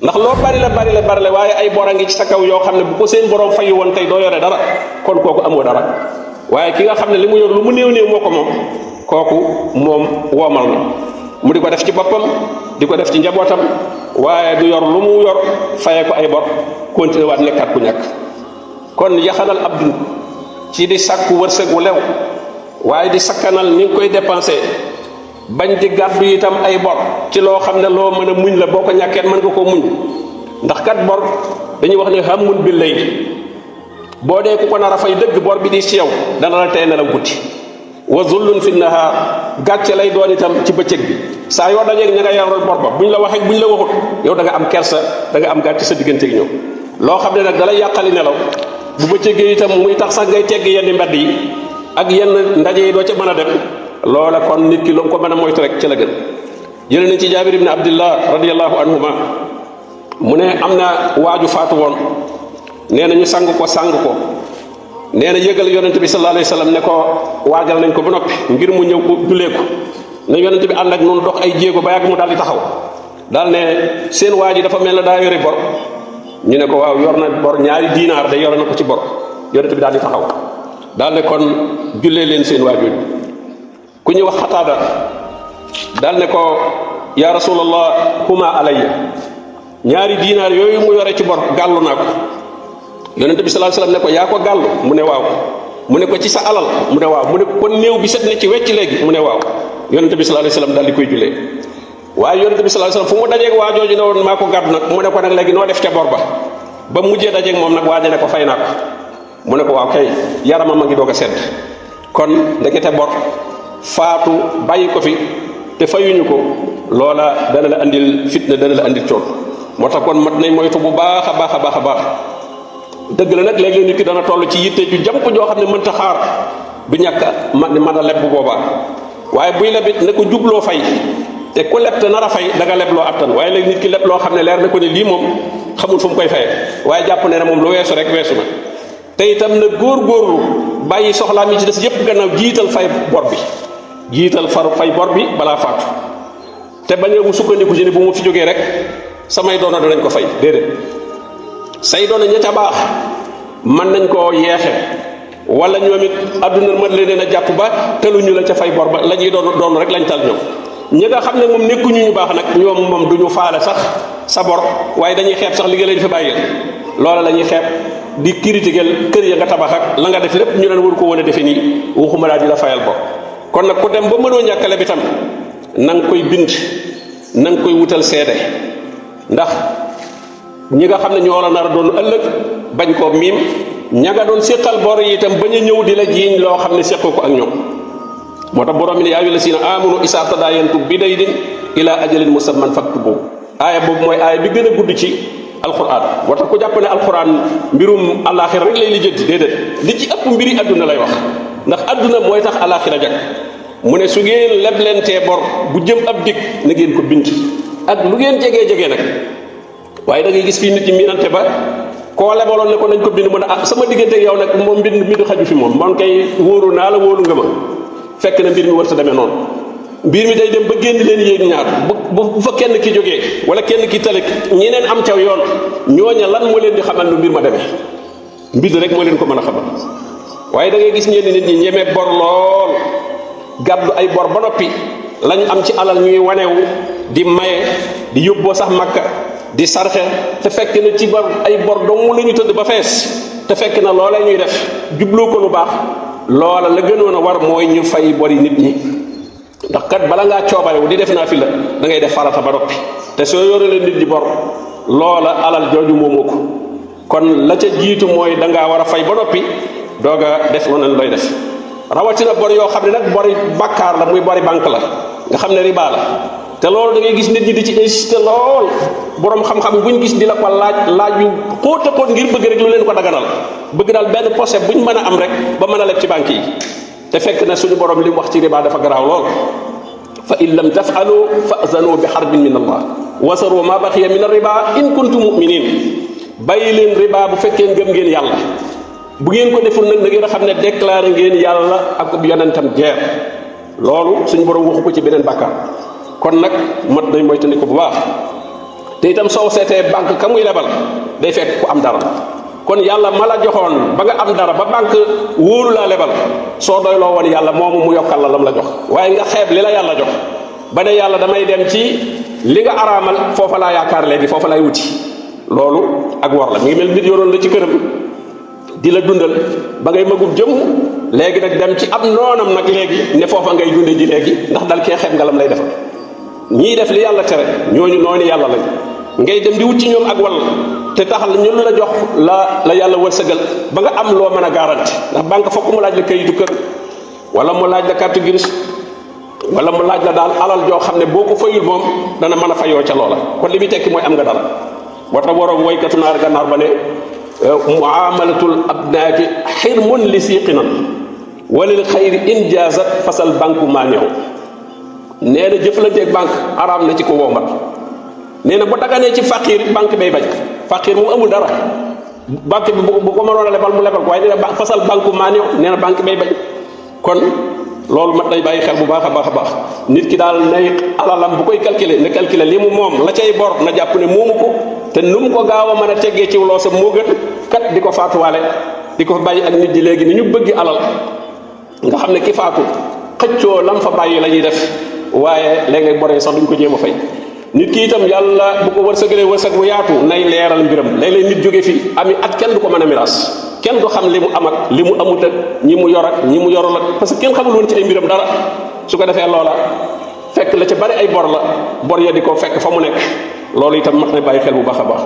ndax loo bari la waaye ay bor a ngi ci sa kaw yoo xam ne bu ko seen borom fayu woon tey doo yore dara kon kooku amoo dara waaye ki nga xam ne li mu yor lu mu néew moo ko moom kooku moom woomal na mu di ko def ci boppam di ko def ci njabootam waaye du yor lu mu yor faye ko ay bor continué waat nekkaat ku ñàkk kon yaxanal ab dund ci di sàkku wërsëg wu lew waaye di sakkanal ni nga koy dépensé bañ di gàddu itam ay bor ci loo xam ne loo mën a muñ la boo ko ñàkkee mën nga koo muñ ndax kat bor dañuy wax ne xamun bi lay boo dee ku ko nar a fay dëgg bor bi di ci yow dana la tey nelaw guddi wa zullun fi nahaar gàcce lay doon itam ci bëccëg bi saa yoo dajeeg ña nga yaral bor ba buñ la waxee buñ la waxut yow da nga am kersa da nga am gàcce sa digganteeg ñoom loo xam ne nag dalay yàqali nelaw bu bëccëgee itam muy tax sax ngay tegg yenn mbedd yi ak yenn ndaje yi doo ca mën a dem loola kon nit ki lu ko mën a moytu rek ca la gën jëlee nañ ci jaabir ibn abdillah radiyallahu anhuma mu ne am na waaju faatu woon nee na ñu sang ko nee na yëgal yonent bi sallallahu alayhi wa sallam ne ko waajal nañ ko ba noppi ngir mu ñëw ko jullee ko ne yonent bi ànd ak noonu dox ay jéego ba yàgg mu daal di taxaw daal ne seen waa ji dafa mel ne daa yore bor ñu ne ko waaw yor na bor ñaari diinaar de yore na ko ci bor yonent bi daal di taxaw daal ne kon jullee leen seen waajooju ku ñuy wax xataada daal ne ko yaa rasulallah huma alayya ñaari diinaar yooyu mu yore ci bor gàllu naa ko yonent bi sallallahu alayhi wasallam ne ko yaa ko gàllu mu ne waaw mu ne ko ci sa alal mu ne waaw mu ne kon néew bi set na ci wecc léegi mu ne waaw yonent bi sallallahu alayhi wasallam daal di koy jullee waaye yonent bi sallallahu alayhi wasallam fu mu dajeeg waajooju ne woon maa ko gàddu nag mu ne ko nag léegi noo def ca bor ba mujjee dajeeg moom nag waaja ne ko fay naa ko mu ne ko waaw kay yaramam a ngi doog a sedd kon ndekete bor faatu bàyyi ko fi te fayuñu ko loola dana la andil fitna dana la andil coon moo tax kon mat nañ moytu bu baax a baax dëgg la nag léeg-léeg nit ki dana toll ci yitte ju jàmp joo xam ne mënta xaar du ñàkk mën a leb bu boobaa waaye buy lebit ne ko jubloo fay te ku leb te nar a fay da nga leb loo attan waaye léegi nit ki leb loo xam ne leer na ko ne lii moom xamul fu mu koy faye waaye jàpp ne moom lu weesu rek weesu na te itam na góor-góorlu bàyyi soxlaam yi ci des yépp gannaaw jiital fay bor bi jiital fay bor bi balaa faatu te bañ a mu sukkandiku ci ne bu mu fi jógee rek samay doona danañ ko fay déedéet say doona ña ca baax mën nañ koo yeexe wala ñoom it àdduna mën leen a jàpp ba teluñu la ca fay bor ba la ñuy doon rek lañ tal ñoom ñi nga xam ne moom nekkuñu ñu baax nag ñoom moom duñu faale sax sa bor waaye dañuy xeeb sax li nga leen fi bàyyil loola la ñuy xeeb di critiquer kër ya nga tabax ak la nga def lépp ñu leen war ko woon a defe nii waxuma laa di la fayal bor kon nag ku dem ba mënoo ñàkkale bi tam na nga koy bind na nga koy wutal seede ndax ñi nga xam ne ñoo la nar a doon ëllëg bañ koo miim ña nga doon séqal bor yi itam bañ a ñëw di la jiiñ loo xam ne séqu ko ak ñoom moo tax borom mi ne yaa ayyuhal lazina amanu izaa tadaayantum bidaynin ilaa ajalin musamman faktubuuhu aaya boobu mooy aaya bi gën a gudd ci alquran moo tax ku jàpp ne alquran mbirum alaxira rek lay lijjanti déedéet li ci ëpp mbiri adduna lay wax ndax adduna mooy tax alaxira jag mu ne su ngeen leblentee bor bu jëm ab dig na ngeen ko bind ak lu ngeen jegee nag waaye da ngay gis fii nit ñi miinante ba koo lebaloon ne ko nañ ko bind mu ne ah sama diggante yow nag moom mbind xaju fi moom man kay wóoru naa la wóolu nga ma fekk na mbir mi warta demee noonu mbir mi day dem ba génn leen yéeg ñaar bu fa kenn ki jógee wala kenn ki tale ñeneen am caw yoon ñooña lan moo leen di xamal lu mbir ma demee mbir rek moo leen ko mën a xamal waaye da ngay gis ñenn nit ñi ñemee bor lool gàddu ay bor ba noppi lañu am ci alal ñuy wanewu di maye di yóbboo sax makka di sarxe te fekk na ci bor ay bor dong la ñu tëdd ba fees te fekk na loola ñuy def jubloo ko lu baax loola la gënoon a war mooy ñu fay bori nit ñi ndax kat bala ngaa coobarewu di def naa fi la da ngay def farata ba noppi te soo yore leen nit ñi bor loola alal jooju moomoo ko kon la ca jiitu mooy da ngaa war a fay ba noppi doog a def leneen looy def rawatina bor yoo xam ne nag bori bàkkaar la muy bori banque la nga xam ne riba la te loolu da ngay gis nit ñi di ci insisté lool borom xam-xam buñ gis di la ko laaj yu xóot a xóot ngir bëgg rek lu leen ko daganal bëgg daal benn procès buñ mën a am rek ba mën a leb ci banque yi te fekk na suñu borom li mu wax ci riba dafa garaaw lool fa in lam tafalu fa'zanu bi harbin min allah wasaru ma baqiya min ar-riba in kuntum mu'minin bàyyi leen riba bu fekkee ngëm ngeen yàlla bu ngeen ko deful nag da ngeen a xam ne déclaré ngeen yàlla ak yonentam guerre loolu suñu borom waxu ko ci beneen bàkkaar kon nag mat nañ moytandiku bu baax te itam soo seetee banque ka muy lebal day fekk ku am dara kon yàlla ma la joxoon ba nga am dara ba banque wóolu laa lebal soo doyloo woon yàlla moomu mu yokkal la lam la jox waaye nga xeeb li la yàlla jox ba ne yàlla damay dem ci li nga araamal foofa laa yaakaar léegi foofa laay wuti loolu ak war la mi ngi mel nit yoroon la ci këram di la dundal ba ngay magub jëm léegi nag dem ci ab noonam nag léegi ne foofa ngay dunde ji léegi ndax dal kee xeeb nga lam lay defal ñii def li yàlla tere ñooñu noonu yàlla lañ ngay dem di wut ci ñoom ak wàll te taxal ñu la jox la yàlla wërsëgal ba nga am loo mën a garanti ndax banque fokk mu laaj la kayitu kër wala mu laaj la carte grise wala mu laaj la daal alal joo xam ne boo ko fayul moom dana mën a fayoo ca loola kon li muy tekki mooy am nga dara moo tax waroon woykatu naar gànnaar ba ne muamalatul abnaaki xirmun li siiqinan walil xayri injaazat fasal banque maa ñëw nee na jëflanteeg banque araam na ci ko wombat nee na bu daganee ci faqiir banque bay bañ faqiir moom amul dara banque bi bu ko mënoon a lebal mu lebal ko waaye nee na fasal banque maa ñëw nee na banque bay bañ kon loolu mat day bàyyi xel bu baax a baax a baax nit ki daal nay alalam bu koy calculer ne calculer li mu moom la cay bor na jàpp ne moomu ko te nu mu ko gaaw a mën a teggee ci loosam moo gën kat di ko faatuwaale di ko bàyyi ak nit ñi léegi ni ñu bëgg alal nga xam ne ki faatu xëccoo lam fa bàyyi la ñuy def waaye léeg-léeg boree sax duñ ko jéem a fay nit ki itam yàlla bu ko wërsëgalee wërsëg bu yaatu nay leeral mbiram léeg-léeg nit jóge fi ami at kenn du ko mën a miraas kenn du xam li mu am ak li mu amut ak ñi mu yor ak ñi mu yorul ak parce que kenn xamul woon ci ay mbiram dara su ko defee loola fekk la ca bari ay bor la bor ya di ko fekk fa mu nekk loolu itam mat na bàyyi xel bu baax a baax